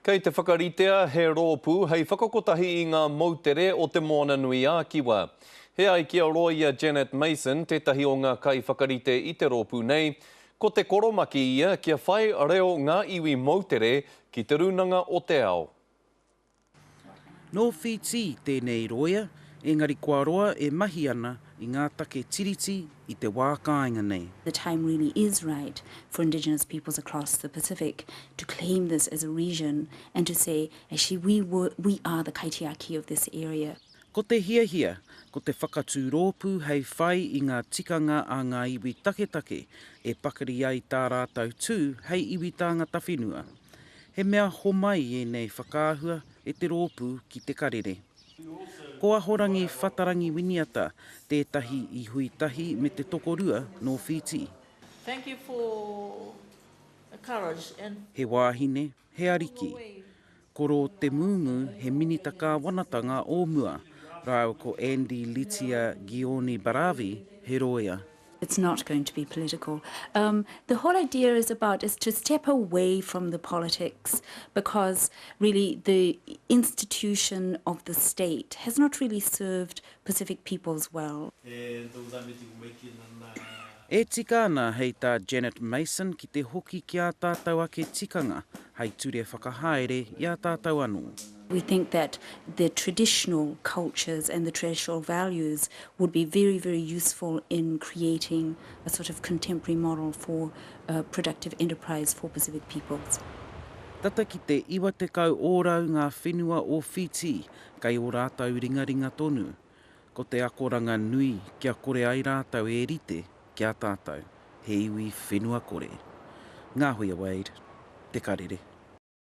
Kei te whakaritea he rōpū hei whakakotahi i ngā moutere o Te Moana-nui-a-Kiwa. He ai ki a Rōia Janet Mason, tētahi o ngā kaiwhakarite i te rōpū nei, ko te koromaki ia kia whai reo ngā iwi moutere ki te Rūnanga o te Ao. Nō Whītī tēnei rōia, engari kua roa e mahi ana i ngā take tiriti i te wā kāinga nei. The time really is right for Indigenous peoples across the Pacific to claim this as a region and to say, actually we were, we are the kaitiaki of this area. Ko te hiahia, ko te whakatū rōpū hei whai i ngā tikanga a ngā iwi taketake e pakari ai tā rātou tū hei iwi tāngata whenua. He mea homai ēnei whakaahua e te rōpū ki Te Karere. Ko Ahorangi Whatarangi Winiata tētahi i hui tahi me te tokorua nō Whītī. Thank you for the courage and. He wāhine, he ariki. Ko Rō Te Mūmū he minita kāwanatanga o mua, rāua ko Andy Litia Gioni Baravi he rōia. It's not going to be political. Um, the whole idea is about is to step away from the politics because really the institution of the state has not really served Pacific peoples well. E tika ana hei tā Janet Mason ki te hoki ki ā tātou ake tikanga hei ture whakahaere i a tātou anō. We think that the traditional cultures and the traditional values would be very, very useful in creating a sort of contemporary model for productive enterprise for Pacific peoples. Tata ki te 90 ōrau ngā whenua o Whītī kei ō rātou ringaringa tonu. Ko te akoranga nui kia kore ai rātou e rite ki a tātou, he iwi whenua kore. Ngāhuia Wade, Te Karere.